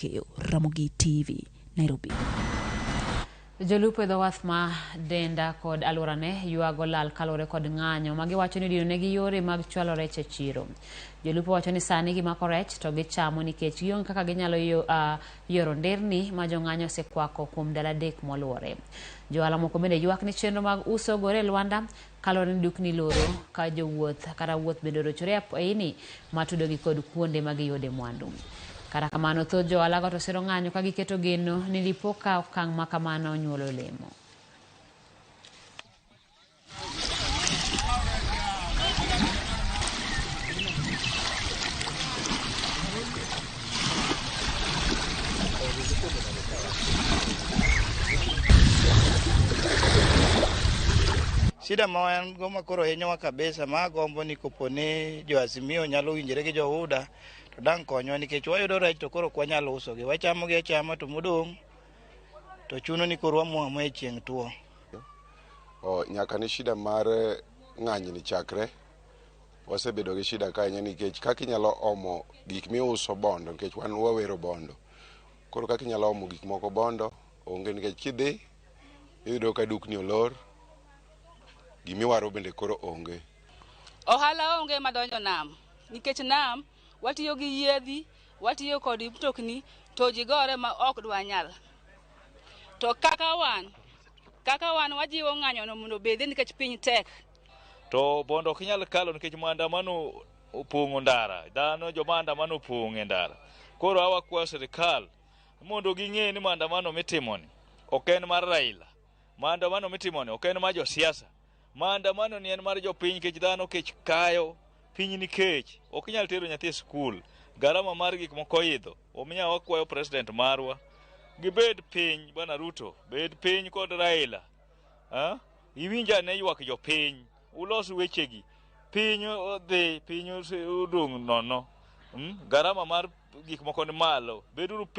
Keyo, Ramogi TV, Nairobi. Jolupo e dho wath ma Denda kod alworane ywago lal kaluwore kod ng'anyo ma giwacho ni odinonegi yore mag chwalo rech e chiro. Jolupo wacho ni sani gimako rech to gichamo nikech gionge kaka ginyalo yoro nderni ma jong'anyo osekwako kuom ndalo 3 moluwore. Johala moko bende ywak ni chenro mag uso ogore e lwanda kaluwore ni dukni loro ka jowuoth kata wuoth bende orochore apoyini matudogi kod kuonde ma giyude mwandu. Kata kamano, thoth johala go to siro ng'anyo ka giketo geno ni dipo ka okang' ma kamano onyuolo olemo. Shida ma wan go ma koro hinyowa kabisa ma agombo ni kopo ni jo Azimio nyalo winjore gi jo UDA to dang' konywa nikech wayudo rech to koro ok wanyal usogi, wachamogi achama to modong' to chuno ni koro wamuamo e chieng' tuo. Nyaka ni shida mar ng'anyni chakre, wasebedo gi shida ka ahinya nikech kaka inyalo omo gik miuso bondo, nikech wan wawero bondo. Koro kaka inyalo omo gik moko bondo onge nikech kidhi iyudo ka dukni olor, gimiwaro bende koro onge. Ohala onge madonjo nam, nikech nam watiyo gi yiedhi, watiyo kod mtokni to ji gore ma ok dwanyal. To kaka wan wajiwo ng'anyono mondo obedie nikech piny tek. To bondo ok inyal kalo nikech maandamano opong'o ndara, dhano joma andamano opong' e ndara. Koro awakwayo sirikal mondo ging'e ni maandamano mitimoni ok en mar Raila, maandamano mitimoni ok en mar josiasa, maandamano ni en mar jopiny nikech dhano kech kayo, piny ni kech, ok inyal tero nyathi e skul, garama mar gik moko oidho. Omiyo wakwayo president marwa gibed piny, Bwana Ruto, bed piny kod Raila. Iwinj ane ywak jopiny, ulos wechegi. Piny odhi, piny odong' nono. Garama mar gik moko ni malo. Beduru